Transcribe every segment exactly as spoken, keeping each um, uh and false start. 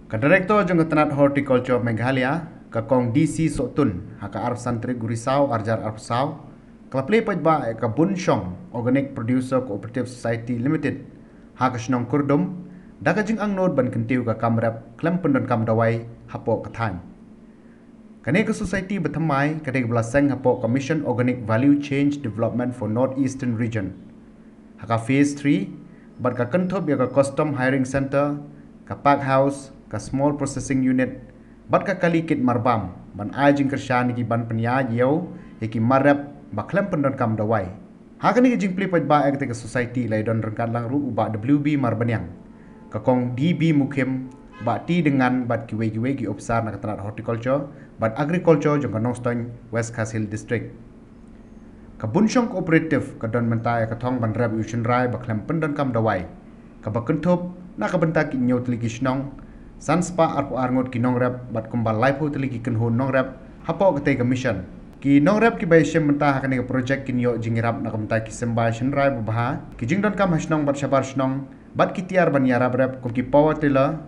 Ka Director jong ka Tnat Horticulture Meghalaya, ka Kong D C Sohtun, ha ka arphew san tarik u Risaw arhajar arphew saw, ka la plie paidbah ïa ka Bunshong Organic Producer Cooperative Society Limited, ha ka shnong Kyrdum, da ka jingangnud ban kyntiew ka kam rep khlem pyndonkam dawai hapoh ka thaiñ. Kane ka society ba thymmai ka dei kaba la seng hapoh ka Mission Organic Value Chain Development for North Eastern Region, ha ka phase three, bad ka kynthup ïa ka Custom Hiring Centre, ka Pack House, ka Small Processing Unit, bad ka kali kit marbam, ban ai jingkyrshan ïa ki ban pynïaid ïew ïa ki mar rep ba khlem pyndonkam dawai. Ha kane ka jingplie paidbah ïa katei ka society la ïadon ryngkat lang ruh u Bah W B Marbaniang, ka Kong D B Mukhim, Bah T Dengan bad kiwei kiwei ki ophisar na ka Tnat Horticulture bad Agriculture jong ka Nongstoiñ, West Khasi Hills District. Ka Bunshong Cooperative ka don mynta ïa ka thong ban rep ïa u shynrai ba khlem pyndonkam dawai, kaba kynthup na ka bynta ki hynñiew tylli ki shnong, san spah arphew ar ngut ki nongrep bad kumba laiphew tylli ki kynhun nongrep hapoh katei ka mission. Ki nongrep kiba ïashim bynta ha kane ka project kin ïoh jingïarap na ka bynta ki symbai shynrai babha, ki jingdonkam ha shnong bad shabar shnong, bad ki tiar ban ïarap rep kum ki power tiller,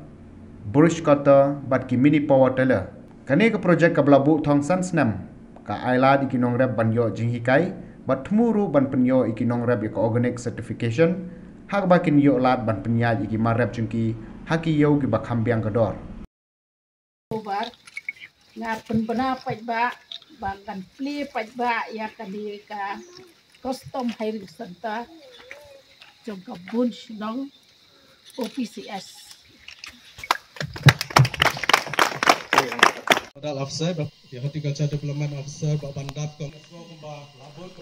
brush cutter bad ki mini power tiller. Kane ka project kaba la buh thong san snem, ka ai lad ïa ki nongrep ban ïoh jinghikai bad thmu ruh ban pynïoh ïa ki nongrep ïa ka organic certification, ha kaba kin ïoh lad ban pynïaid ïa ki mar rep jong ki ha ki ïew kiba kham biang ka dor. Bar, nga pynbna paidbah ba ngan plie paidbah ïa kane ka Custom Hiring Centre jong ka Bunshong O P C S. Nodal Officer, Horticulture Development Officer, Bah Bandap, kumba labor ka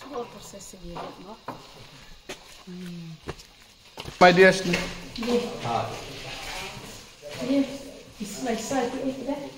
Small processing unit, no? Pai dia sini. Dia. Dia. It's like side to it, eh?